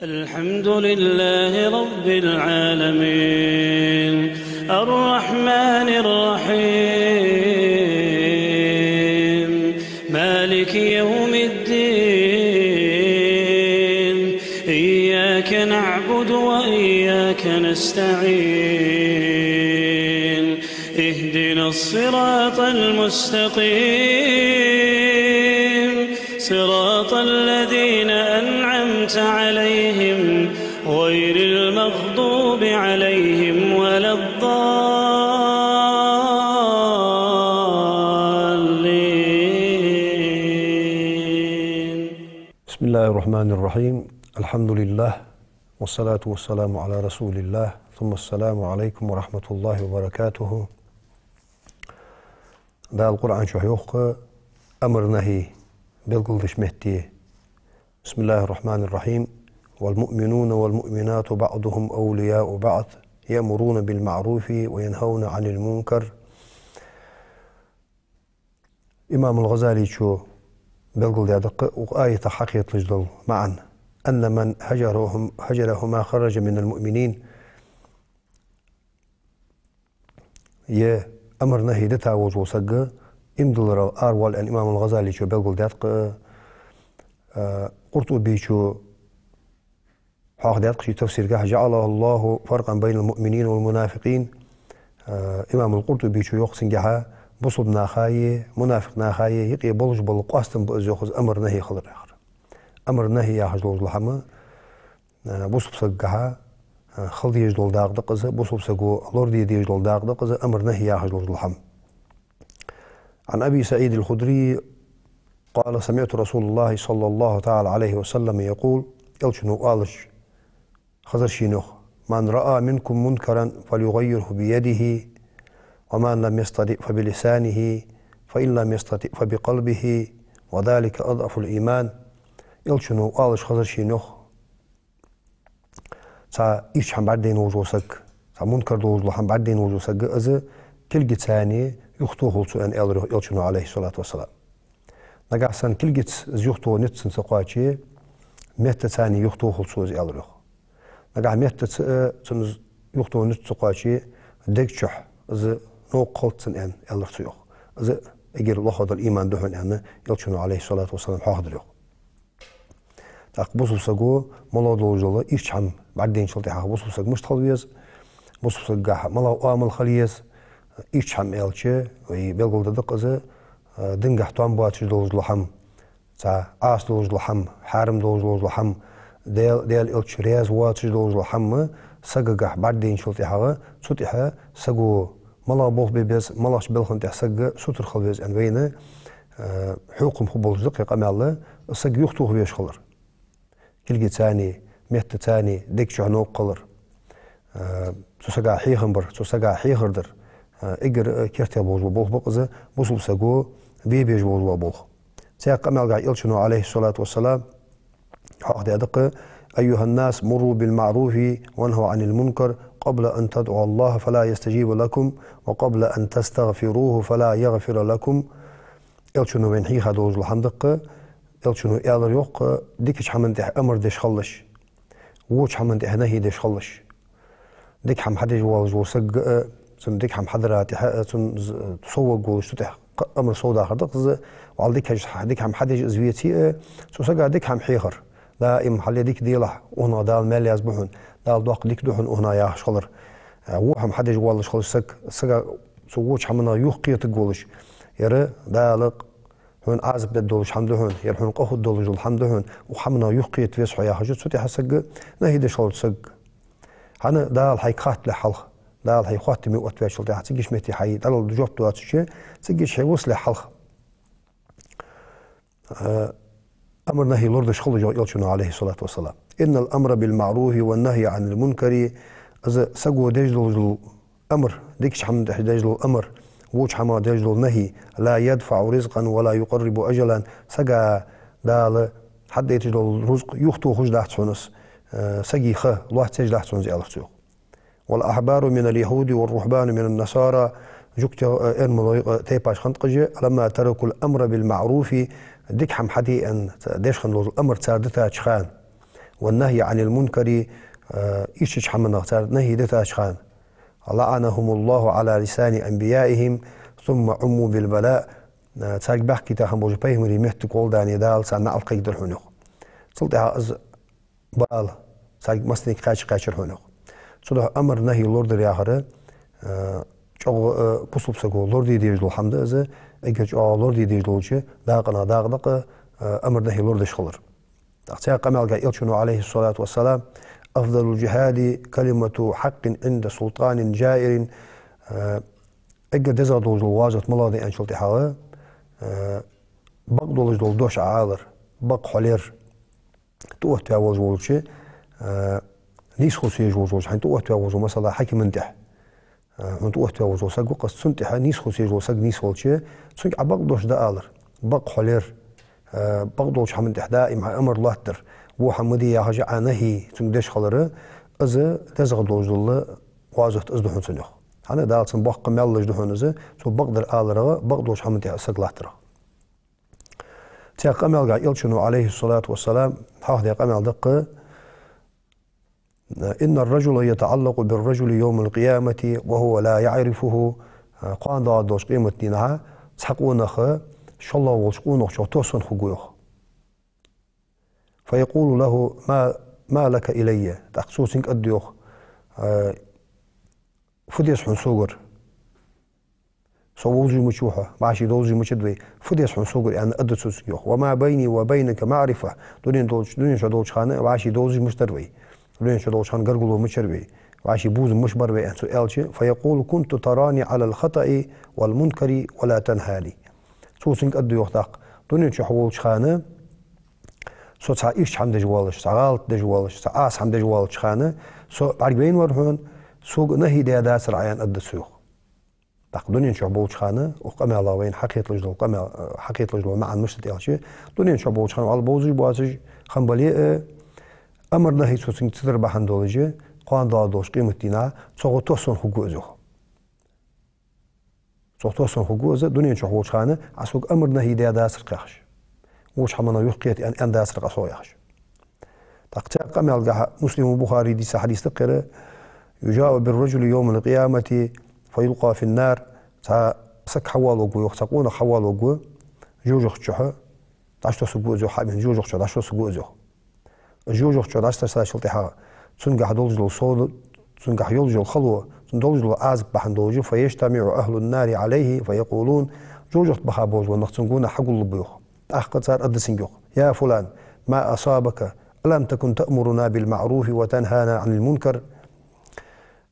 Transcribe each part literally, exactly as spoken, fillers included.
الحمد لله رب العالمين، الرحمن الرحيم، مالك يوم الدين، إياك نعبد وإياك نستعين، اهدنا الصراط المستقيم، صراط الذين أنعمت عليهم، غير المغضوب عليهم ولا الضالين. بسم الله الرحمن الرحيم. الحمد لله، والصلاة والسلام على رسول الله، ثم السلام عليكم ورحمة الله وبركاته. Дала Къуръан чу йоах амр-нахьи белгалдеш метте. بسم الله الرحمن الرحيم. والمؤمنون والمؤمنات بعضهم أولياء بعض، يأمرون بالمعروف وينهون عن المنكر. Имам ал-ГӀазалечо белгалдаьд укх аятах хьакхеталуш дола маӀан: أن من هجرهم، هجرهما خرج من المؤمنين. Е амр-нахьи дита волаш вола саг иман дилларах аравоал аьнна имам ал-ГӀазалечо белгалдаьд. Къуртубечо хьоахадаьд ший тафсиргахь: جعل الله فرقا بين المؤمنين والمنافقين. Имам ал-Къуртубечо йоах цунгахьа: бусалба нахаи мунафикъ нахаи юкъе болаш бола къоастам ба из, йоах, из амр-нахьи хилар яхар. Амр-нахьи яхаш долаш дола хӀама бусалба сагагахьа хила дезаш дола дакъа да-кх из, бусалба саго лораде дезаш дола дакъа да-кх из, амр-нахьи яхаш долаш дола хӀама. عن أبي سعيد الخدري قال: سمعت رسول الله صلى الله تعالى عليه وسلم يقول, Элчано оалаш хазар шийна йоах: من رأى منكم منكرا فليغيره بيده، ومن لم يستطع فبلسانه، فإن لم يستطع فبقلبه، وذلك أضعف الإيمان. Элчано оалаш хазар шийна йоах: цхьа ийрча хӀама бӀаргадайна волаш вола саг, цхьа мункар долаш дола хӀама бӀаргадайна волаш вола саг, из кулгаца юхатохалва цо, аьнна, аьлар йоах Элчано, عليه الصلاة والسلام. Нагахьа санна кулгаца из юхатоха низ цунна ца кхоаче, меттаца юхатохалва цо из, аьлар йоах. Нагахьа меттаца а цунна из юхатоха низ ца кхоаче, дег чу из новкъа хилац цунна, аьнна, аьлар цо йоах. Из эггара лоха дола иман да хьона, аьнна, Элчано, عليه الصلاة والسلام, хьоахадаьр йоах. ТӀаккха бусалба саго малагӀа долаш дола ийрча хӀама бӀаргадайначул тӀехьагӀа бусалба саг мишта хила веза, бусалба сагагахьа малагӀа оамал хила еза, ийрча хӀама аьлча, вай белгалдаьд-кх из, дингахьа тоам боацаш долаш дола хӀама, цхьа Ӏаса долаш дола хӀама, хьарам долаш дола хӀама, Даьла, Даьла Элча раьза воацаш долаш дола хӀама сагагахьа бӀаргадайначул тӀехьагӀа, цу тӀехьа саго малагӀа болх бе беза, малагӀча балха тӀа саг сутара хила веза, аьнна, вайна хьокхам хургболаш да-кх ер къамаьл, саг юхатоха везаш хилар. Кулгаца, меттаца, дег чу новкъа хилар, цу сага хьехам бар, цу сага хьехар дар, эггара керте болаш бола болх ба-кх из, бусалба саго бе безаш болаш бола болх. Цхьаькха къамаьлгахьа Элчано, عليه الصلاة والسلام, хьоахадаьд-кх: أيها الناس مروا بالمعروف وانهوا عن المنكر قبل أن تدعوا الله فلا يستجيب لكم وقبل أن تستغفروه فلا يغفر لكم. Элчано вайна хьийха долаш дола хӀама да-кх, Элчано аьлар йоах, дикача хӀаман тӀехьа амар деш хилалаш, воча хӀаман тӀехьа нахьи деш хилалаш. Дика хӀама хьадеш воаллаш вола саг а, цунна дика хӀама хьадара тӀехьа а, цунна з-, совваргволаш цу тӀехьа кхы а амар совдахар да-кх из, вӀалла дика хӀама хьадеш из веце а, цу сага дика хӀама хьехар. Даим хьале дика делахь, укханах Дала маьл язбу хьона, Дала доккха дика ду хьона укханах яхаш хилар. Во хӀама хьадеш воаллаш хилча саг, сага цу воча хӀаманах юхакхетаргволаш, ер Дала хьона Ӏазап дергдолаш хӀама да хьона, ер хьона къахьургдолаш дола хӀама да хьона, укх хӀаманах юхакхета веза хьо яхаш, цу тӀехьа саг нахьи деш хилац саг. ХӀана? Дала хьайга хатталехь хьалха, Дала хьай хоаттаме отвечал тӀехьа, цигача метте хьай дӀадала жоп доацача, цигача хьо вусалехь хьалха. Амар-нахьи лорадеш хилалаш, йоах Элчано, عليه الصلاة والسلام. إن الأمر بالمعروف والنهي عن المنكر, из саго деш долаш дола амар, дикача хӀаман тӀехьа деш дола амар, воча хӀамах деш дола нахьи, لا يدفع رزقا ولا يقرب أجلا, сага Дала хьадайташ дола рузкъ юхатохаш дац хьона из, сага ха лоацъеш дац хьона из, аьлар цо йоах. والأحبار من اليهود والرهبان من النصارى, жугтий, эрмалой тайпаш хиннад-кх уж, لما تركوا الأمر بالمعروف, дика хӀама хьаде аьнна деш хинна дола амар цар дитача хана, والنهي عن المنكر, э, ийрчача хӀаманах цар нахьи дитача хана, لعنهم الله على لسان أنبيائهم ثم عموا بالبلاء, э, царга баьхкийтта хинна болча пайхамарий моттиг гӀолла Дала царна наӀалт кхайкадаьр хьона, йоах. Цул тӀехьагӀа из бала царга массанега кхаьча-кхаьчар хьона, йоах. Цудухьа амар-нахьи лорадар яхар, э, чӀоагӀа, э, бусалба саго лораде дезаш дола хӀама да из, эггара чӀоагӀа лораде дезаш долча дакъанех дакъа да-кх, э, амар-нахьи лорадеш хилар. ТӀаккха цхьаькха къамаьлгахь Элчано, عليه الصلاة والسلام: أفضل الجهاد كلمة حق عند سلطان جائر, э, эггара дезагӀа долаш дола гӀазот малагӀа да аьнначул тӀехьагӀа, э, бакъдолаш дола дош Ӏа алар, бакъ хьо лер, тӀаоттаваь волаш волча, э, нийсхо ца еш волаш волча, хьайна тӀаоттаваь волаш вола, масала, хьакима тӀехьа, э, хьона тӀаоттаваь волаш вола саг ва-кх из, цунна тӀехьа нийсхо ца еш вола саг нийсвелча, цунга Ӏа бакъдош дӀаалар, бакъ хьо лер, э, бакъдолча хӀаман тӀехьа даим Ӏа амар лоаттадар, во хӀама ма де яхаш Ӏа нахьи цунга деш хилар, из дезагӀа долаш дола гӀазот из да хьона цунна, йоах. ХӀана? Дала цунна боккха маьл луш да хьона из, цо бакъдар аларах, бакъдолча хӀаман тӀехьа саг латтарах. Цхьаькха къамаьлгахь Элчано, عليه الصلاة والسلام, хьоахадаь къамаьл да-кх: إن الرجل يتعلق بالرجل يوم القيامة وهو لا يعرفه, э, кхоана доагӀаш долча къематдийнахьа цхьа къонах шоллагӀа волча къонахчох тоссавенна хургва, йоах. فيقول له: ما، ما لك إلي؟ ТӀаккха цо цунга аргда, йоах: э, фу деза хьона согара? Со вовзаш ма вий хьо, вӀаший довзаш ма вий вай. Фу деза хьона согара, аьнна, аргда цо цунга, йоах. وما بيني وبينك معرفة. Дунен долча, дунен чу долча хана вӀаший довзаш ма дар вай. Дунен чу долча хана гаргало ма яр вай. ВӀаший бувзам ма бар вай, аьнна, цо аьлча, فيقول: كنت تراني على الخطأ والمنكر ولا تنهاني. Цо цунга аргда, йоах, тӀаккха: дунен чу волча хана со цхьа ийрча хӀама деш воаллаш, цхьа гӀалат деш воаллаш, цхьа Ӏаса хӀама деш воаллача хана со бӀаргавайнавар хьона, сога нахьи даь дацар Ӏа, аьнна, аргда цо, йоах. ТӀаккха дунен чу болча хана, укх къамаьлах вайна хьакхеталуш дола къамаьл, э, хьакхеталуш дола маӀан мишта да аьлча, дунен чу болча хана вӀалла бовзаш боацаш хинна бале а, амар-нахьи цо цунга ца дар бахьан долаш, кхоана доагӀаш долча къематдийнахьа цох тоссавенна хургва из, йоах. Цох тоссавенна хургва из, дунен чу волча хана Ӏа сога амар-нахьи даь дацар-кх, яхаш. Воча хӀаманах юхакхета аьнна, аьнна дацар-кх Ӏа сох, яхаш. ТӀаккха цхьаькха къамаьлгахь, Муслима, Бухари дийца хьадис да-кх ер: يجاء بالرجل يوم القيامة فيلقى في النار. Цхьа саг хьавоалавергва, йоах, цхьа къонах хьавоалавергва жожагӀата чу, дӀатоссаргва из, йоах, хьабена жожагӀата чу дӀатоссаргва из, йоах. ЖожагӀата чу дӀатоссачул тӀехьагӀа цунгахь долаш дола со-, цунгахь йолаш йола хало, цунна долаш дола Ӏазап бахьан долаш, فيجتمع أهل النار عليه فيقولون, жожагӀате баха болаш бола нах цунна гонахьа хьагуллургба, йоах. ТӀаккха цар аргда цунга, йоах: يا فلان، ما أصابك؟ ألم تكن تأمرنا بالمعروف وتنهانا عن المنكر؟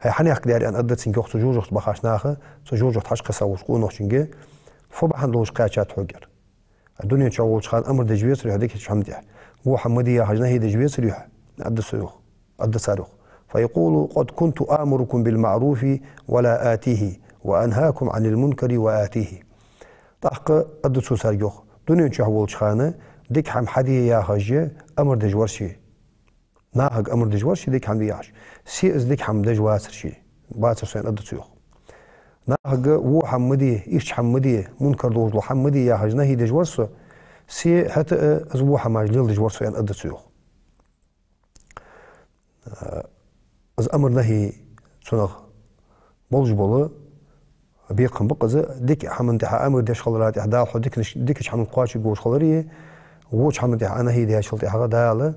ХӀай хьанехк дар, аьнна, аргда цунга, йоах, цу жожагӀате бахача наха цу жожагӀата хьакхесса волча къонахчунга: фу бахьан долаш кхаьчад хьога ер? Дунен чу волча хана амар деш вецарий хьо дикача хӀаман тӀехьа? Во хӀама ма де яхаш нахьи деш вецарий хьо? Аргда цо, йоах. Аргда цар, йоах. فيقول: قد كنت آمركم بالمعروف ولا آتيه، وأنهاكم عن المنكر وآتيه. ТӀаккха аргда цо царга, йоах: дунен чу волча хана дика хӀама хьаде яхаш амар деш вар ше. Нахага амар деш вар ше дика хӀама де яхаш. Се из дика хӀама деш вацар ше. Вацар со, аьнна, аргда цо, йоах. Нахага во хӀама ма де, ийрча хӀама ма де, мункар долаш дола хӀама ма де яхаш нахьи деш вар со. Се хӀаьта а из во хӀамаш леладеш вар со, аьнна, аргда цо, йоах. Э, из амар-нахьи цунах болаш бола бекхам ба-кх из, дика хӀаман тӀехьа амар деш хилара тӀехьа Дала хьо диканаш-, дикача хӀаман кхоачаргволаш хилари, воча хӀаман тӀехьа нахьи даьчул тӀехьагӀа Дала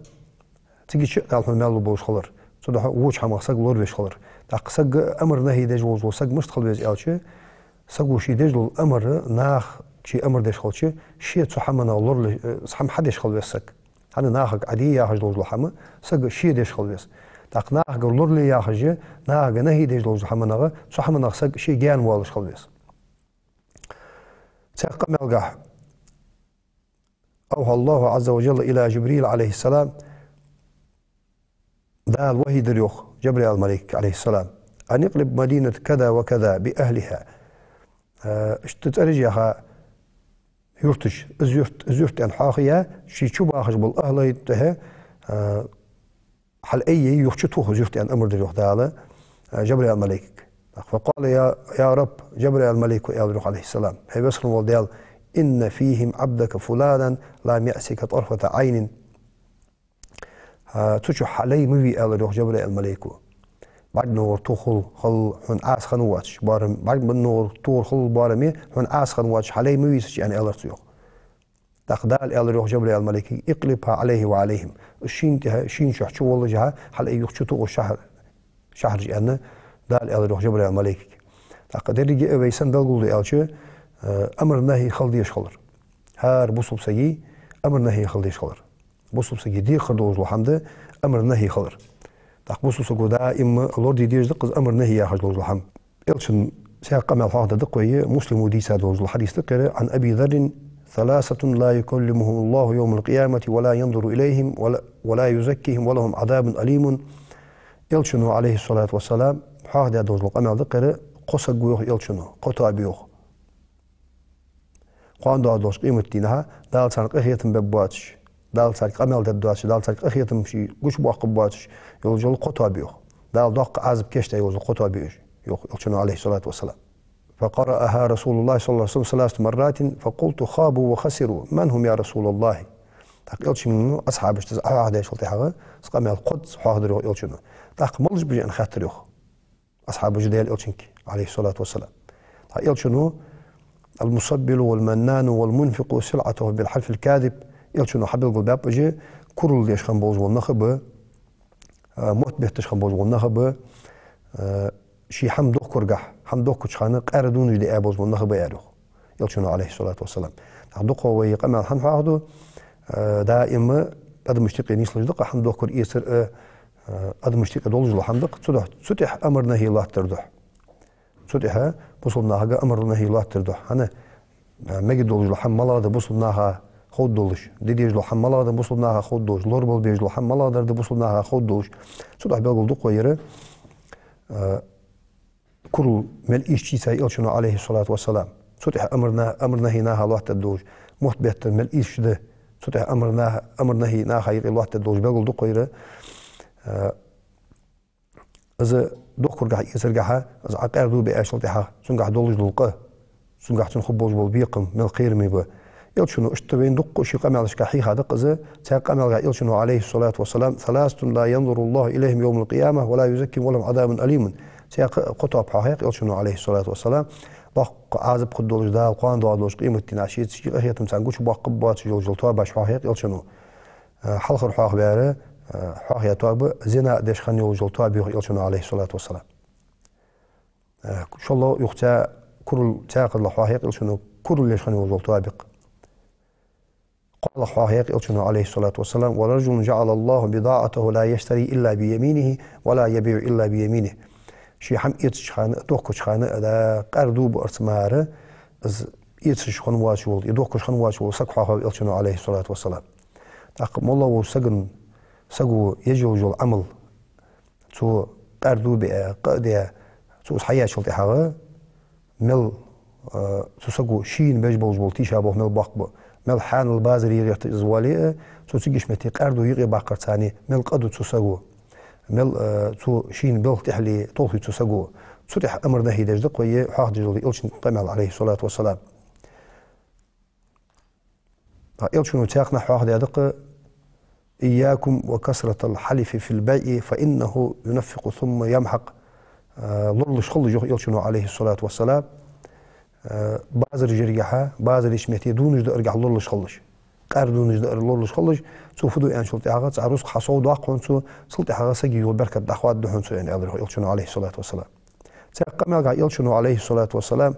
цигача а Дала хьона маьл лургболаш хилар. Цудухьа воча хӀамах саг лоравеш хилар. ТӀаккха саг амар-нахьи деш волаш вола саг мишта хила веза аьлча, саго ше деш дола амар, наха ше амар деш хилча, ше цу хӀаманах лорале-, э, хӀама хьадеш хила веза саг. ХӀана? Нахага Ӏа де яхаш долаш дола хӀама саг ше деш хила веза. ТӀаккха нахагара лорале яхаш, нахага нахьи деш долаш дола хӀаманах, цу хӀаманах саг ше гаьна воалаш хила веза. Цхьаькха къамаьлгахь: أوحى الله عز وجل إلى جبريل عليه السلام, Дала вахьи дир, йоах, Жабраил малайкага, عليه السلام: أن اقلب مدينة كذا وكذا بأهلها. Э, иштта цӀераш яха юрташ, из юрт, из юрт аьнна хьоахаяь, ший чу бахаш бола ахӀлий тӀехьа, э, хьалъайяй, юха чутоха из юрт, аьнна амар дир, йоах, Дала, э, Жабраил малайкага. فقال: يا، يا رب, Жабраил малайко аьлар, йоах, عليه السلام: хӀай Веза хинна вола Даьла, إن فيهم عبدك فلانا لم يعصك طرفة عين. Цу чу хьа лай ма вий, аьлар йоах Жабраил малайко. БӀаргногӀар тохал хала хьона Ӏаса хинна воацаш боарам, бӀаргногӀар тохар хала боарам хьона Ӏаса хинна воацаш хьа лай ма вийсача, аьнна, аьлар цо йоах. ТӀаккха Дала аьлар йоах Жабраил малайкага: «اقلبها عليه وعليهم». Шийна тӀа, шийна чу чуволлаш хьа лай юха чутохаш шахьар-, шахьараш, аьнна, Дала аьлар йоах Жабраил малайкага. ТӀаккха деррига а вай сенна белгалду аьлча, э, амар-нахьи хила дезаш хилар. ХӀара бусалба сага амар-нахьи хила дезаш хилар. Бусалба сага декхар долаш дола хӀама да амар-нахьи хилар. ТӀаккха бусалба саго даим лораде дезаш да-кх из амар-нахьи яхаш долаш дола хӀама. Элчан цхьа къамаьл хьоахадаьд-кх вай, Муслимо дийца долаш дола хьадис да-кх ер: «عن أبي ذر: ثلاثة لا يكلمهم الله يوم القيامة ولا ينظر إليهم ولا، ولا يزكيهم ولهم عذاب أليم». Элчано, عليه الصلاة والسلام, хьоахадаь долаш дола къамаьл да-кх ер: кхо саг ва йоах Элчано, кхо тоаба йоах. Кхоана доагӀаш долча къематдийнахьа Дала царна къахетам бергбоацаш, Дала царга къамаьл дергдоацаш, Дала царга къахетам ше гучабоаккхаргбоацаш йолаш йола кхо тоаба йоах. Дала доккха Ӏазап кийчдаь йолаш йола кхо тоаба я уж, йоах Элчано, عليه الصلاة والسلام. «فقرأها رسول الله صلى الله عليه وسلم ثلاث مرات فقلت: خابوا وخسروا، من هم يا رسول الله؟» ТӀаккха Элчано асхьабашта из Ӏохьоахадаьчул тӀехьагӀа, из къамаьл кхозза хьоахадир йоах Элчано. ТӀаккха малаш ба уж, аьнна, хаьттар йоах асхьабаша Даьла Элчанга, عليه الصلاة والسلام. ТӀаккха Элчано: «المسبل والمنان والمنفق سلعته بالحلف الكاذب». Элчано хьабелгалбаьб уж, курал деш хинна болаш бола нах а ба, а, мотт бетташ хинна болаш бола нах а ба, а, ший хӀама дохкаргахьа, хӀама дохкача хана къаьра дувнаш диа болаш бола нах а ба, аьлар йоах Элчано, عليه الصلاة والسلام. ТӀаккха дукха вай къамаьл хӀана хьоахаду? А, даим адамашта юкъе нийслуш да-кх хӀама дохкар, эцар а, а, адамашта юкъе долаш дола хӀама да-кх. Цудухьа, цу тӀа амар-нахьи латтар духьа. Цу тӀа бусалба нахага амар-нахьи латтар духьа. ХӀана, а, мегаргдолаш дола хӀама малагӀа да бусалба наха ховргдолаш, де дезаш дола хӀама малагӀа да бусалба наха ховргдолаш, лорабала безаш дола хӀама малагӀдар да бусалба наха ховргдолаш. Цудухьа белгал да-кх вай ер, а, курал мел ийрча йийцай Элчано, عليه الصلاة والسلام. Цу тӀа амар-на-, амар-нахьи наха лоаттадергдолаш, мотт беттар мел ийрча да, цу тӀа амар-на-, амар-нахьи наха юкъе лоаттадергдолаш белгал да-кх вай ер, а, из дохкаргахьа, эцаргахьа, из Ӏа къаьра дув биачул тӀехьагӀа, цунгахьа долаш дола къа, цунгахьа цунна хургболаш бола бекхам мел кхераме ба. Элчано иштта вайна дукха ший къамаьлашка хьийхадаьд-кх из, цхьаькха къамаьлга Элчано, عليه الصلاة والسلام: «ثلاثة لا ينظر الله إليهم يوم القيامة ولا يزكيهم ولهم عذاب أليم». Цхьаькха кхо тоаба хьоахадаьд-кх Элчано, عليه الصلاة والسلام, доккха Ӏазап хургдолаш, Дала кхоана доагӀаш долча къематдийнахьа шийца ший къахетам царна гучабоаккхаргбоацаш йолаш йола тоабаш хьоахадаьд-кх Элчано. Э, хьалхара хьоахабаьр, э, хьоахаяь тоаба зина деш хинна йолаш йола тоаба я йоах Элчано, عليه الصلاة والسلام. Э, шоллагӀа, юха цхьа курал, цхьаькхазлагӀа хьоахадаьд-кх Элчано, курал еш хинна йолаш йола тоаба я-кх. КхоалагӀа хьоахадаьд-кх Элчано, عليه الصلاة والسلام: «ورجل جعل الله بضاعته لا يشتري إلا بيمينه ولا يبيع إلا بيمينه». Ший хӀама эцача хана, дохкача хана, да, къаьра дув биарца мара, из эцаш хинна воацаш вола, е дохкаш хинна воацаш вола саг хьоахаваьв Элчано, عليه الصلاة والسلام. ТӀаккха моллагӀа волча саган, саго еш йолаш йола Ӏамал, цо къаьра дув биа, къа а диа, цо из хьаяьчул тӀехьагӀа, мел, а, цу саго шийна беш болаш бола тийшаболх мел боккха ба, мел хьанал базар е гӀерта из вале а, цо цига ишмети къаьра дув юкъе баккхарцани, мел къа ду цу саго, мел, а, цо шийна белха тӀехьале толхе цу саго. Цу тӀа амар-нахьи деш да-кх вай хьоахадеш дола Элчан къамаьл, عليه الصلاة والسلام. Элчано цхьаькханахьа хьоахадаьд-кх: «إياكم وكثرة الحلف في البيع فإنه ينفق ثم يمحق». Э, лоралуш хилалаш, йоах Элчано, عليه الصلاة والسلام, э, базар еш йолча, базар еча метте дувнаш дааргахьа лоралуш хилалаш. Къаьра дувнаш даар лоралуш хилалаш, цо фу ду аьнначул тӀехьагӀа, цхьа рузкъа хьасовдоаккх хьона цо, цул тӀехьагӀа сага юкъе беркат дӀахоадергда хьона цо, аьнна, аьлар йоах Элчано, عليه الصلاة والسلام. Цхьаькха къамаьлга Элчано, عليه الصلاة والسلام,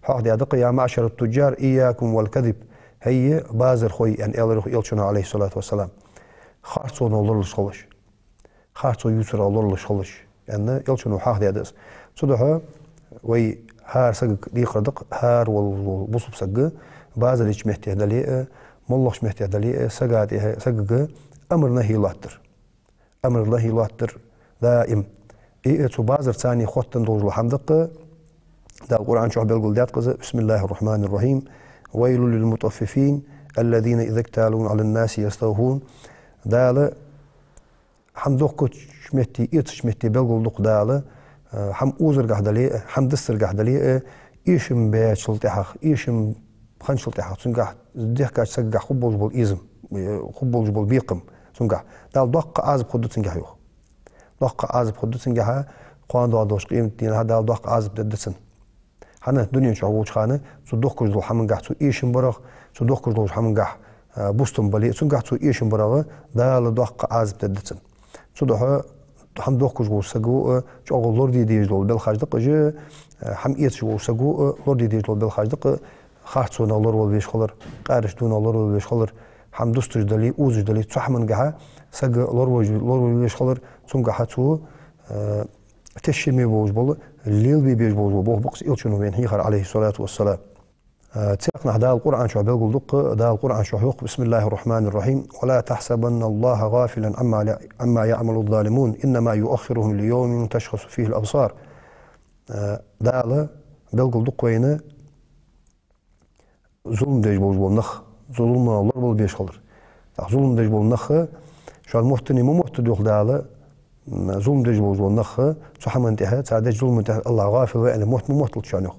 хьоахадаьд-кх: «يا معشر التجار إياكم والكذب». ХӀай, базархой, аьнна, аьлар йоах Элчано, عليه الصلاة والسلام, харцонах лоралуш хилалаш. Харцо ювцарах лоралуш хилалаш, аьнна, Элчано хьоахадаьд из. Цудухьа вай хӀара сагага декхар да-кх, хӀара вола, вола бусалба саг, базар еча метте дале а, моллагӀча метте дале а, сага тӀехьа, сагага амар-нахьи лоаттар. Амар-нахьи лоаттар даим. И, э, цу базарцани хоттаденна долаш дола хӀама да-кх, Дала Къуръан чу белгалдаьд-кх из: «بسم الله الرحمن الرحيم. ويل للمطففين الذين إذا اكتالوا على الناس يستوفون». Дала хӀама дохкача метте, эцача метте белгалду-кх Дала, э, хӀама озаргахьа дале а, хӀама дистаргахьа дале а, эшам баьчул тӀехьагӀа, эшам хинначул тӀехьагӀа, цунгахьа, дехкача сагагахьа хургболаш бола изам, э, хургболаш бола бекхам, цунгахь. Дала доккха Ӏазап хургда цунгахь, йоах. Доккха Ӏазап хургда цунгахь, кхоана доагӀаш долча къематдийнахьа Дала доккха Ӏазап дергда цунна. ХӀана, дунен чу волча хана цо дохкаш долча хӀамангахь цо эшам барах, цо дохкаш долча хӀамангахь, а, бустам бале а, цунгахь цо эшам барах Дала доккха Ӏазап дергда цунна. Цудухьа хӀама дохкаш волча саго, а, чӀоагӀа лораде дезаш дола белхаш да-кх уж, а, хӀама эцаш волча саго, а, лораде дезаш дола белхаш да-кх, харцонах лоравала везаш хилар, къаьрача дунах лоравала везаш хилар, хӀама дусташ дале, озаш дале, цу хӀамангахьа саг лоравеш-, лоравала везаш хилар, цунгахьа цо, а, тешаме болаш бола, лелабе безаш болаш бола болх ба-кх из, Элчано вайна хьийхар, Ӏалайхи ссалату вассалам. А, цхьаннахьа Дала Къуръан чу белгалду-кх, Дала Къуръан чу йоах: بسم الله الرحمن الرحيم. ولا تحسبن الله غافلا عما، عما يعمل الظالمون، إنما يؤخرهم ليوم تشخص فيه الأبصار. А, Дала белгалду-кх вайна зулам деш болаш бола нах, зулам лоравала безаш хилар. ТӀаккха зулам деш бола нах, шоана моттане ма моттаду, йоах Дала, м, зулам деш болаш бола нах, цу хӀаман тӀехьа, цар деча зулама тӀехьа АллахӀ гӀафил ва аьнна мотт ма мотталда шоана, йоах.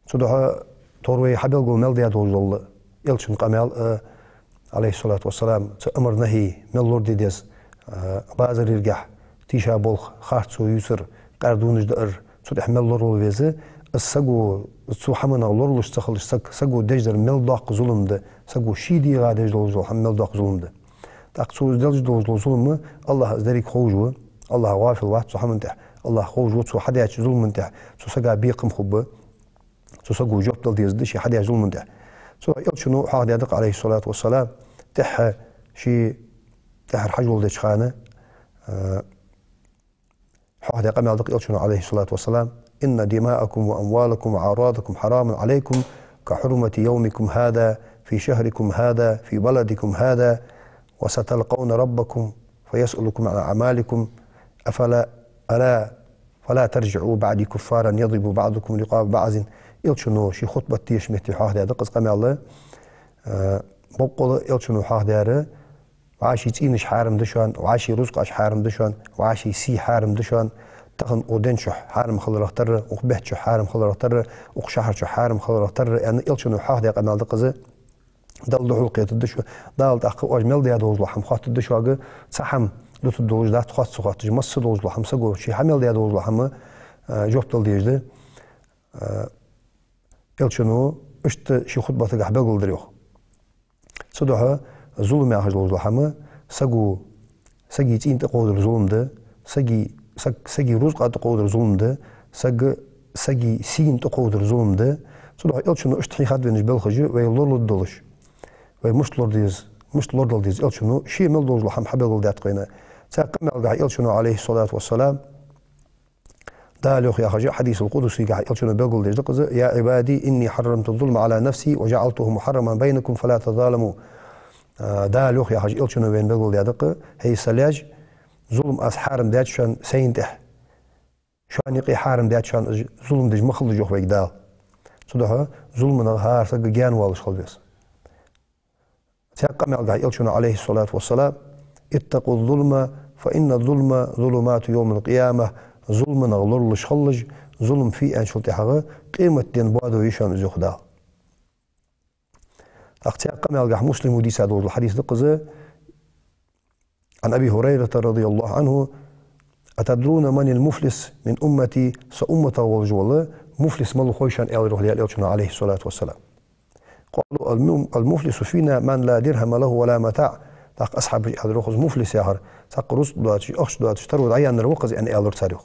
Цудухьа тхьовра вай хьабелгал мел даь долаш дола Элчан къамаьл, а, Ӏалайхи ссалату вассалам, цу амар-нахьи мел лораде деза, а, базарерагахь тийша болх, харцо ювцар, къаьра дунаш даар, цу тӀехьа мел лоравала веза, из саго, цу хӀаманах лоралуш ца хилча, саг, саго деш дар мел доккха зулам да, саго ший дегӀа деш долаш дола хӀама мел доккха зулам да. ТӀаккха цо из деш долаш дола зулам, АллахӀа из деррига ховш ва, АллахӀ гӀафил вац цу хӀаман тӀехьа, АллахӀа ховш ва цо хьадаьча зулама тӀехьа, цу сага бекхам хургба, цу саго жоп дала дезаргда ше хьадаьча зулама тӀехьа. Цудухьа Элчано хьоахадаьд-кх, Ӏалайхи ссалату вассалам, тӀехьа ше тӀехьара хьажол деча хана, а, хьоахадаь къамаьл да-кх Элчано, Ӏалайхи ссалату вассалам: إن دماءكم وأموالكم وأعراضكم حرام عليكم كحرمة يومكم هذا في شهركم هذا في بلدكم هذا وستلقون ربكم فيسألكم عن أعمالكم أفلا، ألا فلا ترجعوا بعدي كفارا يضرب بعضكم رقاب بعض. Элчано ший хутбат дешача метте хьоахадаьд-кх из къамаьл. Э, боккъала Элчано хьоахадаьр: вӀаший цӀийнаш хьарам да шоана, вӀаший рузкъаш хьарам да шоана, вӀаший сий хьарам да шоана, тахан укх ден чу хьарам хиларах тарра, укх бетта чу хьарам хиларах тарра, укх шахьар чу хьарам хиларах тарра, аьнна, Элчано хьоахадаь къамаьл да-кх из. Далла духьалкхетаргда шо, Дала тӀаккха оаш мел даь долаш дола хӀама хоаттаргда шуга, цхьа хӀама дутаргдолаш дац хоатта ца хоатташ, масса долаш дола хӀама, саго ше хьа мел даь долаш дола хӀама, а, жоп дала дезаш да. А, Элчано иштта ший хутбатагахь белгалдир, йоах. Цудухьа зулам яхаш долаш дола хӀама, саго, саги цӀийна тӀакховдар зулам да, саги, саг, саги рузкъа тӀакховдар зулам да, саг, саги сийна тӀакховдар зулам да. Цудухьа Элчано иштта хьийхад вайна уж белхаш, вай лоралургдолаш, вай мишта лораде деза, мишта лорадала деза Элчано ше мел долаш дола хӀама хьабелгалдаьд-кх вайна. Цхьан къамаьлгахь Элчано, Ӏалайхи ссалату вассалам, Дала йоах яхаш, хьадисул къудсигахь Элчано белгалдеш да-кх из: يا عبادي إني حرمت الظلم على نفسي وجعلته محرما بينكم فلا تظالموا. А, Дала йоах яхаш, Элчано вайна белгалдаьд-кх: хӀей са лаьш, зулам аз хьарам даьд шоана сайна тӀехьа. Шоана юкъе хьарам даьд шоана из, зулам деш ма хилалаш, йоах вайга Дала. Цудухьа зулманах хӀара саг гаьна воалаш хила веза. Цхьан къамаьлгахь Элчано, Ӏалайхи ссалату вассалам: اتقوا الظلم فإن الظلم ظلمات يوم القيامة. Зулманах лоралуш хилалаш, зулам фу я аьнначул тӀехьагӀа къематден боадо я шоана из, йоах Дала. ТӀаккха цхьан къамаьлгахь Муслима дийца долаш дола хьадис да-кх из: عن أبي هريرة رضي الله عنه: أتدرون من المفلس من أمتي؟ Са умматах волаш вола муфлис мала ва хой шоана, аьлар, йоах, Даьла Элчано, Ӏалайхи ссалату вассалам. قالوا: الم-، المفلس فينا من لا درهم له ولا متاع. ТӀаккха асхьабаша аьлар, йоах, из муфлис яхар цхьаккха рузкъа доацаш, ахча доацаш таро дӀаяьннар ва-кх из, аьнна, аьлар цар, йоах.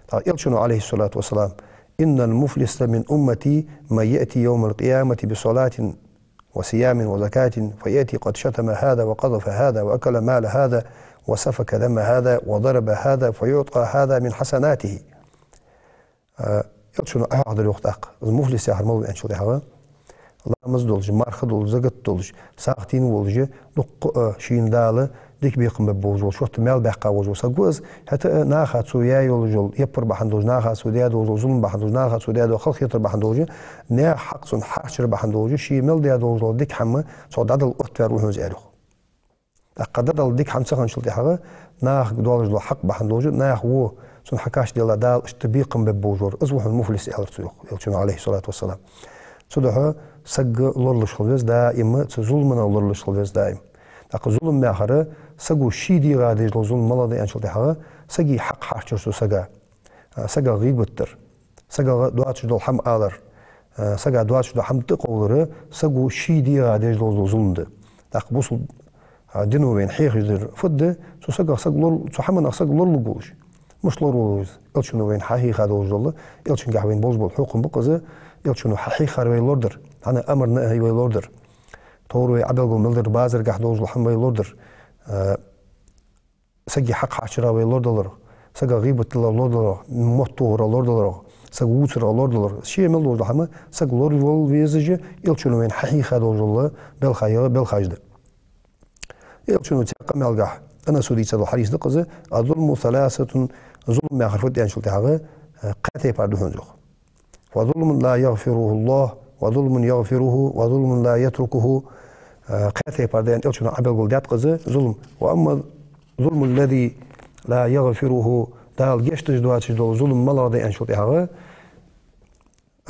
ТӀаккха Элчано, Ӏалайхи ссалату вассалам: إن المفلس من أمتي من يأتي يوم القيامة بصلاة وصيام وزكاة فيأتي قد شتم هذا وقذف هذا وأكل مال هذا وسفك دم هذا وضرب هذا فيعطى هذا من حسناته. А, Элчано хьоахадаьр, йоах, тӀаккха из муфлис яхар мала ва аьнначул тӀехьагӀа: ламаз долаш, марха долаш, закат долаш, сагӀа тийна волаш, дуккха а шийна Дала дика бекхам бергболаш вола, шортта маьл баьккха волаш вола саг ва из, хӀаьта а наха цо яь йолаш йола яппар бахьан долаш, наха цо даь долаш дола зулам бахьан долаш, наха цо даь дола халахетар бахьан долаш, наьха хьакъ цунна харжар бахьан долаш, ше мел даь долаш дола дика хӀама цох дӀадала оттаваьр ва хьона из, аьлар, йоах. ТӀаккха дӀадала дика хӀама ца хинначул тӀехьагӀа, нахага долаш дола хьакъ бахьан долаш, наха во цунна хьакхаччалца Дала иштта бекхам бергболаш вар, из ва хьона муфлис, аьлар цо, йоах, Элчано, Ӏалайхи ссалату вассалам. Цудухьа саг лоралуш хила веза даим, цу зулманах лоралуш хила веза даим. ТӀаккха зулам яхар саго ший дегӀа деш дола зулам малагӀа да аьнначул тӀехьагӀа, сага хьакъ хьарчар цу сага. А, сагах гӀийбат дар, сагах доацаш дола хӀама алар, а, сага доацаш дола хӀама тӀакховлар саго ший дегӀа деш дола зулам да. ТӀаккха бусалба, а, дино вайна хьехаш дар фуд, цу сагах саг лор-, цу хӀаманах саг лоралургволаш. Мишта лораву из? Элчано вайна хьахьийха долаш дола, Элчангахь вайна болаш бола хьукам ба-кх из, Элчано хьахьийхар вай лорадар, хӀана, амар-нахьий вай лорадар. Товр вай Ӏобелгал мел дар, базаргахь долаш дола хӀама вай лорадар. А, сага хьакъ хьарчарах вай лорадаларах, сагах гӀийбат даларах лорадаларах, мотт тохарах лорадаларах, саг вувцарах лорадаларах. Ше мел долаш дола хӀама саг лоравала везаш, Элчано вайна хьахьийха долаш дола белхаш я, белхаш да. Элчано цхьан къамаьлгахь, Анаса дийца дола хьадис да-кх из: «الظلم ثلاثة», зулам яхар фуд аьнначул тӀехьагӀа, э, кхаь тайпара да хьона из, йоах. «وظلم لا يغفره الله، وظلم يغفره، وظلم لا يتركه». Э, кхаь тайпара да аьнна Элчано Ӏобелгалдаьд-кх из зулам. «وأما الظلم الذي لا يغفره», Дала гешт деш доацаш дола зулам малагӀа да аьнначул тӀехьагӀа,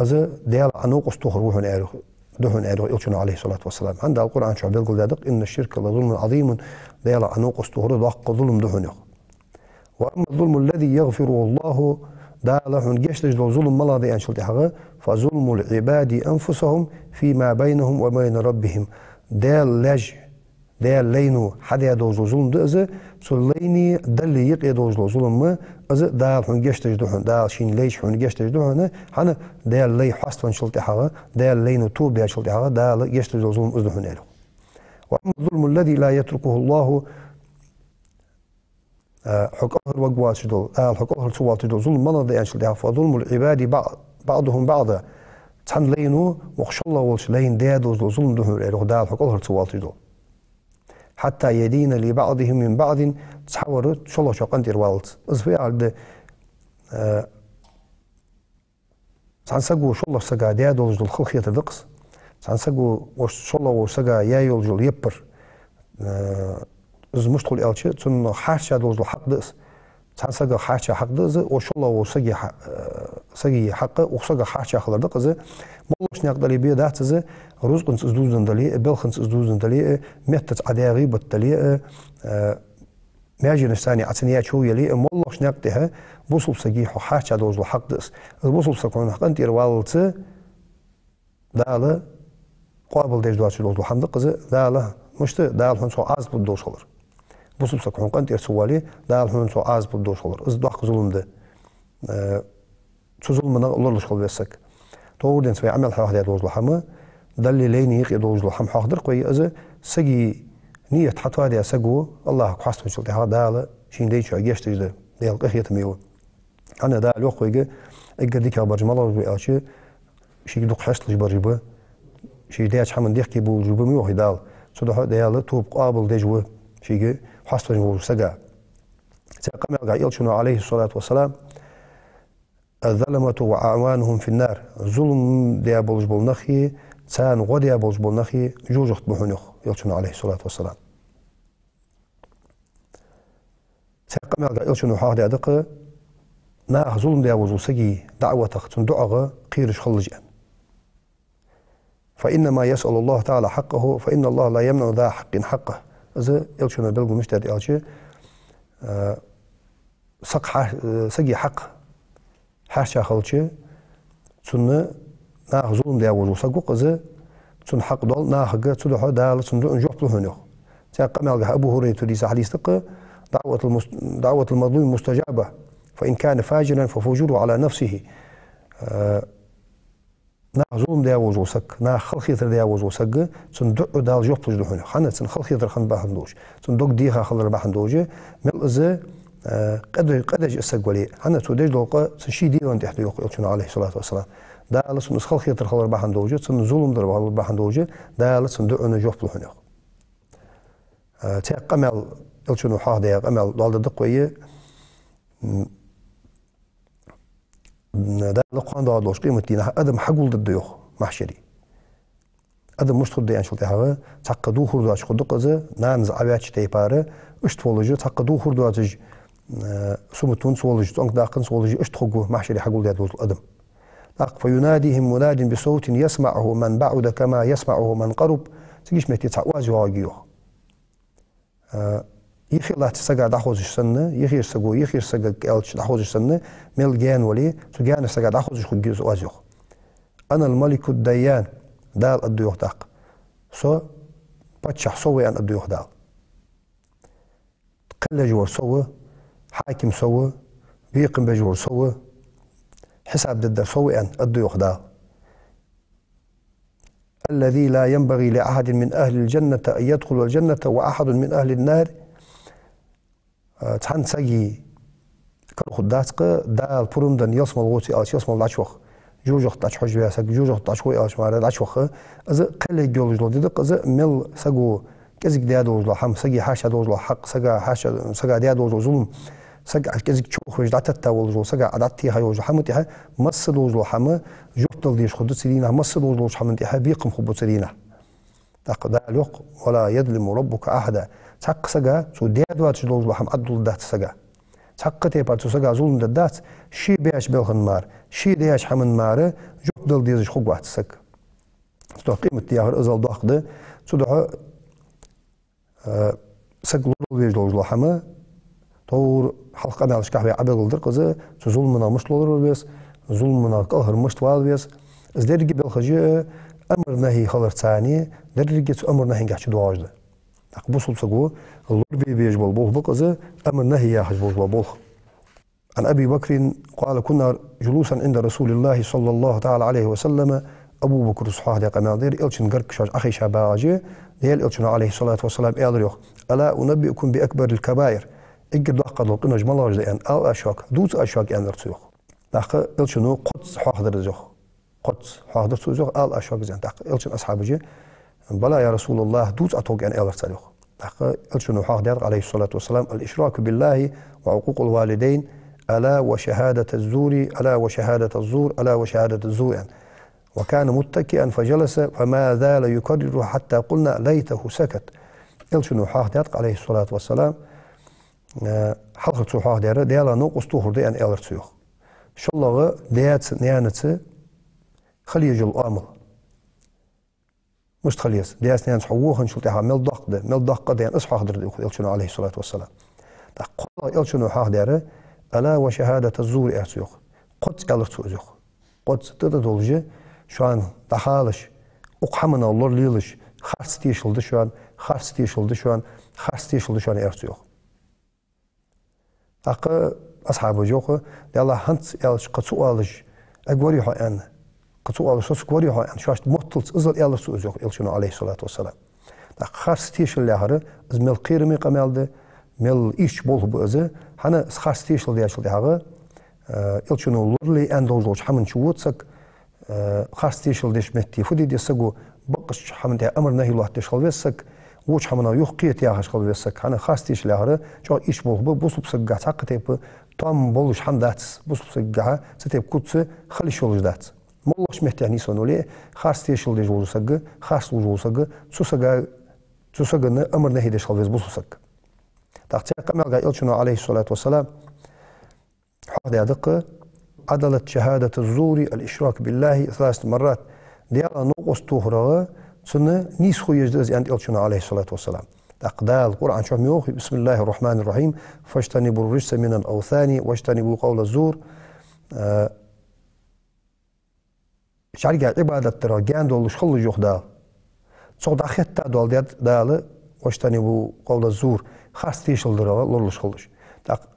из Даьла Ӏа новкъост тохар ва хьона, аьлар, да хьона, аьлар Элчано, عليه الصلاة والسلام. ХӀана, Дала Къуръан чу белгалдаьд-кх: «إن الشرك لظلم عظيم», Даьла Ӏа новкъост тохар доккха зулам да хьона, йоах. «وأما الظلم الذي يغفره الله», Дала хьона гешт деш дола зулам малагӀа да аьнначул тӀехьагӀа, «فظلم العباد أنفسهم فيما بينهم وبين ربهم». Даьла лаьш, Даьла лайно хьадаь долаш дола зулам да из, цу лайнеи Даллеи юкъе долаш дола зулам, из Дала хьона гешт деш да хьона, Дала шийна лайча хьона гешт деш да хьона, хӀана, Даьла лай хьоаставаьнначул тӀехьагӀа, Даьла лайно тоба даьчул тӀехьагӀа Дала гешт деш дола зулам из да хьона, аьлар. «وأما الظلم الذي لا يتركه الله», а, хьо кӀалхарваргвоацаш дола, Дала хьо кӀалхара ца воалийташ дола зулам малагӀа да аьнначул тӀехьагӀа, «فظلم العباد بع-، بعضهم بعضا». Цхьан лайно вокх шоллагӀа волча лайна даь долаш дола зулам да хьона, аьлар, Дала хьо кӀалхара ца воалийташ дола. «حتى يدين لبعضهم من بعض», цхьавар шоллагӀчоа къинтӀера валлалца. Из фу яхилга да, а, Цхьан саго шоллагӀча сага даь долаш дола халахетар да-кх из. Цхьан саго вож шоллагӀа волча сага яь йолаш йола яппар, э, из мишта хул аьлча, цунна харцахьа долаш дола хьакъ да из. Цхьан сагах харцахьа хьакъ да из, вож шоллагӀа волча сага хьа-, э, сага хьакъ, укх сагах харцахьа хилар да-кх из. МоллагӀча наькъа дале бе дац из, рузкъанца из дувзаденна дале а, балханца из дувзаденна дале а, меттаца Ӏа даь гӀийбат дале а, э, маьженашца Ӏа цунна яь чов яле а, моллагӀча наькъа тӀа бусалба сага хьо харцахьа долаш дола хьакъ да из. Из бусалба саг хьона къинтӀера валлалца Дала къоабалдеш доацаш долаш дола хӀама да-кх из, Дала, мишта, Дала хьона цох Ӏазап лургдолаш хилар. Бусалба саг хьона къинтӀера ца вале, Дала хьона цох Ӏазап лургдолаш хилар. Из доккха зулам да. Э, цу зуламах лоралуш хила веза саг. Товр денз вай Ӏамал хьоахадаь долаш дола хӀама, Даллеи лайнеи юкъе долаш дола хӀама хьоахадар-кх вай, из сага нийят хьатоадаь саго, АллахӀага хьаставаьнначул тӀехьагӀа Дала шийна лайчоа гешт деш да, Даьла къахетаме ва. ХӀана, Дала йоах вайга, эггара дикагӀа бараш малагӀаш ба аьлча, шийга дукха хьесталуш бараш ба, ше даьча хӀаман дехке бувлаш ба, ма йоахий Дала. Цудухьа Даьла тоба къоабалдеш ва шийга хьаставаьнна волча сага. Цхьан къамаьлгахь Элчано, عليه الصلاة والسلام: «الظلمة وأعوانهم في النار». Зулам даь болаш бола нахи, царна гӀо даь болаш бола нахи жожагӀате ба хьона, йоах Элчано, عليه الصلاة والسلام. Цхьан къамаьлгахь Элчано хьоахадаьд-кх, наха зулам даь волаш волча сага даӀватах, цун дуӀах кхераш хилалаш аьнна. «فإنما يسأل الله تعالى حقه، فإن الله لا يمنع ذا حق حقه». Из Элчано белгал мишта даьд аьлча, э, саг хьа-, э, сага хьакъ харцахьа хилча, цунна наха зулам даь волаш вола саг ва-кх из, цун хьакъ доал нахага, цудухьа Дала цун дуӀан жоп лу хьона, йоах. Цхьан къамаьлгахь Абу ХӀурайрата дийца хьадис да-кх: «دعوة المس-، دعوة المظلوم مستجابة، فإن كان فاجرا ففجوره على نفسه». Э, Наха зулам даь волаш вола саг, наха халахетар даь волаш вола саг, цун дуӀа Дала жоп луш да хьона. ХӀана, цун халахетар хинна бахьан долаш, цун дог деха хилар бахьан долаш, мел из, э, къа де-, къа деш из саг вале а. ХӀана, цо деш дола къа цун ший дегӀа тӀа да, йоах Элчано, عليه الصلاة والسلام. Дала цунна из халахетар хилар бахьан долаш, цунна зулам дар хилар бахьан долаш, Дала цун дуӀан жоп лу хьона, йоах. Э, цхьан къамаьл, Элчано хьоахадаь къамаьл доаладергда-кх вай, м, Дала кхоана доагӀаш долча къематдийнахьа адам хьагулдергда, йоах, махьшаре. Адам мишта хургда аьнначул тӀехьагӀа, цхьаккха дувхар доацаш хургда-кх из, нанас Ӏаваьча тайпара, иштта волаш, цхьаккха дувхар доацаш, э, суматонца волаш, цӀонкадаккханца волаш, иштта хургва махьшаре хьагулдаь дола адам. ТӀаккха: «فيناديهم مناد بصوت يسمعه من بعد كما يسمعه من قرب». Цига ишта метте цхьа оаз йоагӀаргья, йоах. Э, юхе латтача сага дӀахозаш санна, юхерча саго, юхерча сага аьлча дӀахозаш санна, мел гаьна вале, цу гаьнарча сага дӀахозаш хургья из, оаз, йоах. «أنا الملك الديان», Дала аргда йоах тӀаккха. «Со паччахь со ва», аьнна аргда йоах Дала. Кхел еш вар со ва, хьаким со ва, бекхам беш вар со ва, хьисап дергдар со ва, аьнна аргда йоах Дала. «الذي لا ينبغي لأحد من أهل الجنة أن يدخل الجنة وأحد من أهل النار». Э, цхьан сага кара хургдац-кх Дала пурам денна ялсмала гӀо ца аьлча, ялсмала дӀачувах, жожагӀате дӀачухьожаваь саг жожагӀате дӀачугӀо аьлча мара дӀачувах. Из кхел ергйолаш дола ди да-кх из, мел саго кӀезига даь долаш дола хӀама, сага хьаьша долаш дола хьакъ, сага хьаьша, сага даь долаш дола зулам, саг кӀезига човхавеш дӀатетта волаш вола, сага дӀатеха йолаш дола хӀаман тӀехьа масса долаш дола хӀама жоп дала дезаш хургда цу дийнахьа, масса долаш долча хӀаман тӀехьа бекхам хургба цу дийнахьа. ТӀаккха Дала йоах: «ولا يظلم ربك أحدا». Цхьаккха сага цо даь доацаш долаш дола хӀама Ӏадулларгдац сага. Цхьаккха тайпара цу сага зулам дергдац, ше баьча балхан мара, ше даьча хӀаман мара жоп дала дезаш хургвац саг. Цудухьа къематди яхар азал доккха да. Цудухьа, э, саг лоралуш долаш дола хӀама, товр хьалха къамаьлашка вай Ӏобелгалдир-кх из, цу зуламах мишта лоралуш веза, зуламах кӀалхара мишта вала веза. Из деррига белхаш а амр-нахьи хиларца, деррига цу амр-нахьингахьа чудоагӀаш да. ТӀаккха бусалба саго лорабе безаш бола болх ба-кх из, амр-нахьи яхаш болаш бола болх. عن أبي بكر قال: كنا جلوسا عند رسول الله صلى الله تعالى عليه وسلم. Абу Бакра хьоахадаь къамаьл да ер, Элчан гаргга шоаш Ӏохайша багӀаш, Даьла Элчано, عليه الصلاة والسلام, аьлар йоах: «ألا أنبئكم بأكبر الكبائر». Эггара доккха дола къинош малагӀаш да, аьнна, ала аз шуга, дувца аз шуга, аьннад цо йоах. ТӀаккха Элчано кхозза хьоахадаьр из йоах. Кхозза хьоахадаьр цо из йоах, ала аз шуга из, аьнна. ТӀаккха Элчан асхьабаша: «بلى يا رسول الله», дувца Ӏа тхога, аьнна, аьлар цар йоах. ТӀаккха Элчано хьоахадаьд, عليه الصلاة والسلام: «الإشراك بالله وعقوق الوالدين، ألا وشهادة الزور، ألا وشهادة الزور، ألا وشهادة الزور», аьнна. «وكان متكئا فجلس فما زال يكررها حتى قلنا: ليته سكت». Элчано хьоахадаьд, عليه الصلاة والسلام, э, хьалхара цо хьоахадаьр, Даьлах новкъост тохар да, аьнна, аьлар цо йоах. ШоллагӀа, даьца, наьнаца хила езаш йола оамал. Мишта хила еза? Даьца-наьнаца хьо воханчул тӀехьагӀа мел доккха да, мел доккха да, аьнна, из хьоахадаьр да йоах Элчано, عليه الصلاة والسلام. ТӀаккха кхоалагӀа Элчано хьоахадаьр: «ألا وشهادة الزور», аьлар цо йоах. Кхозза аьлар цо из йоах. Кхозза, тӀа-тӀадолаш, шоана дӀахалаш, укх хӀаманах лоралелаш, харц тешал да шоана, харц тешал да шоана, харц тешал да шоана, аьлар цо йоах. ТӀаккха асхьабаша йоах: «Даьллахь, хӀанз аьлча кхы ца оалаш эггара варий хьо?» аьнна. «Кхы ца оалаш соцаргварий хьо?» аьнна, шоашта мотталца иззал аьлар цо из йоах Элчано, عليه الصلاة والسلام. ТӀаккха харц тешал яхар, из мел кхераме къамаьл да, мел ийрча болх ба из, хӀана, из харц тешал даьчул тӀехьагӀа, э, Элчано лорале аьнна долаш долча хӀаман чу вода саг, э, харц тешал деча метте фу де деза саго, бакъдолча хӀаман тӀа амр-нахьи лоаттадеш хила веза саг, воча хӀаманах юхакхета яхаш хила веза саг. ХӀана, харц тешал яхар чӀоагӀа ийрча болх ба, бусалба сагагахьа цхьаккха тайпа тоам болаш хӀама дац, бусалба сагагахьа цу тайпа куц хила йиш йолаш дац. МоллагӀча меттехь нийсвенна вале а, харц тешал деш вола саг, харц луш вола саг, цу сага, цу сагана амр-нахьи деш хила веза бусалба саг. ТӀаккха цу къамаьлгахьа Элчано, عليه الصلاة والسلام, хьоахадаьд-кх: «عدلت شهادة الزور الإشراك بالله ثلاث مرات». Даьлах новкъост тохарах цунна нийсхо езаш да из, аьннад Элчано, عليه الصلاة والسلام. ТӀаккха Дала Къуръан чу ма йоахий: «بسم الله الرحمن الرحيم، فاجتنبوا الرجس من الأوثان واجتنبوا قول الزور». Э, жӀарга Ӏибадат дарах гаьна долаш хилалаш, йоах Дала. Цох дӀахетта доаладаьд Дала: «واجتنبوا قول الزور», харц тешал дарах лоралуш хилалаш. ТӀаккха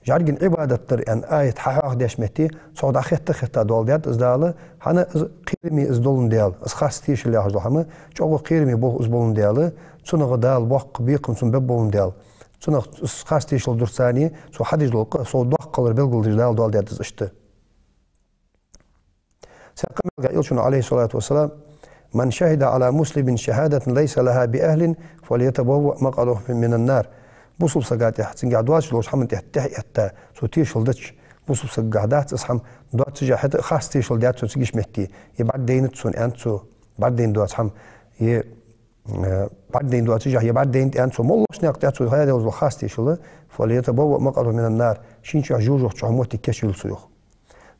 жӀарга Ӏибадат дар аьнна аят хьахьоахадеча метте, цох дӀахетта а хетта доаладаьд из Дала, хӀана, из кхераме из доландаь Дала, из харц тешал яхаш дола хӀама, чӀоагӀа кхераме болх из боландаь Дала, цунах Дала боккха бекхам цунна бергболандаь Дала. Цунах, из харц тешал дарца, цо хьадеш дола къа сов доккха хилар белгалдеш Дала доаладаьд из иштта. Цу къамаьлгахьа Элчано, عليه الصلاة والسلام: «من شهد على مسلم شهادة ليس لها بأهل فليتبوأ مقعده من النار». Бусалба сага тӀехьа, цунгахьа доацаш долча хӀаман тӀехьа тӀехьаэтта, цо тешал дича, бусалба сагагахьа дац из хӀама, доацаш а хӀаьта а харц тешал даьд цо цига ишта метте, е бӀаргадайнад сона, аьннад цо, бӀаргадайна доаца хӀама, е э, бӀаргадайна доацаш а, е бӀаргадайнад аьннад цо, моллагӀча наькъа тӀа цо хьадаь долаш дола харц тешал, «فليتبوأ مقعده من النار», шийна чу жожагӀата чу моттиг кийчъйойла цо, йоах.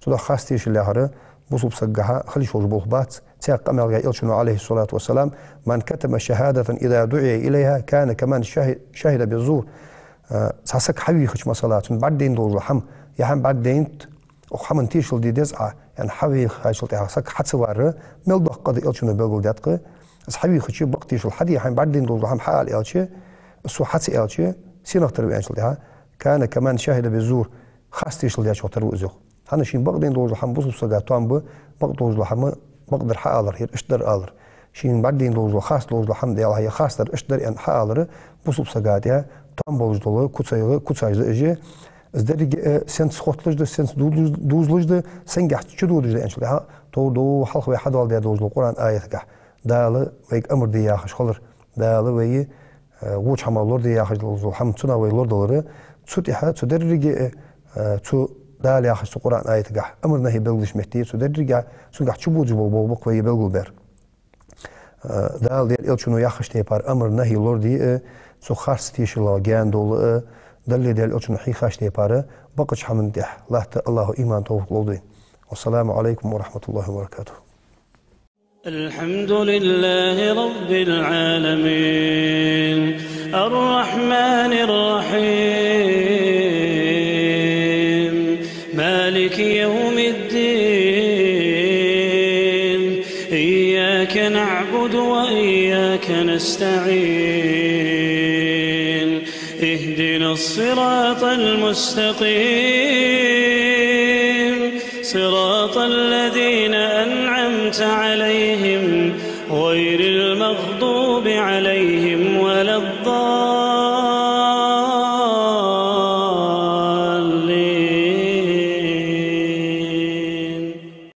Цудухьа харц тешал яхар бусалба сагагахьа хила йиш йолаш болх бац, Цхьаькха къамаьл даьд Элчано, عليه الصلاة والسلام: «من كتم شهادة إذا دعي إليها كان كمن شهد، شهد بالزور». Э, цхьа саг хьавийхача, масала, цунна бӀаргадайна долаш дола хӀама, е хӀама бӀаргадайнад, укх хӀаман тешал де деза Ӏа, яхаш хьавийхачул тӀехьагӀа саг хьа ца вар, мел доккха къа да Элчано белгалдаьд-кх. Из хьавийхача, бакъ тешал хьаде, хьайна бӀаргадайна долаш дола хӀама хьаала аьлча, из цо хьа ца аьлча, сенах тара ва аьнначул тӀехьагӀа, «كان كمن شهد بالزور», харц тешал дечох тара ва из, йоах. ХӀана, шийна бакъдайна долаш дола хӀама бусалба сага тоам ба, бакъ долаш дола хӀама, бакъдар хьаалар, ер иштта дар алар. Шийна бӀаргадайна долаш дола, харц долаш дола хӀама, Даьла, ер харцдар, иштта дар аьнна хьаалар бусалба сага тӀа тоам болаш дола куцаш да, куцаш да уж. Из деррига а сенца хотталуш да, сенца дузалуш, дузалуш да, сенгахьа чудодаш да аьнначул тӀехьагӀа, товр да хьалха вай хьадоаладаь долаш дола Къуръан аятагахь. Дала вайга амар де яхаш хилар. Дала вай э, воча хӀамах лораде яхаш долаш дола хӀама, цунах вай лорадалар, цу тӀехьа, цу деррига, э, цу Дала яхача цу Къуръан аятагахь, амр-нахьи белгалдеча метте, цу деррига, цунгахь чубодаш бола болх ба-кх вай белгалбаьр. Э, Дала, Даьла Элчано яхача тайпара амр-нахьи лораде а, цу харц тешалах гаьна довла а, Далла, Даьла Элчано хьийхача тайпара, бакъча хӀаман тӀехьа латта АллахӀа иман, товфикъ лолда вайна. والسلام عليكم ورحمة الله وبركاته. الحمد لله رب العالمين، الرحمن الرحيم، مالك يوم الدين، إياك نعبد وإياك نستعين، اهدنا الصراط المستقيم، صراط الذين أنعمت عليهم، غير المغضوب عليهم ولا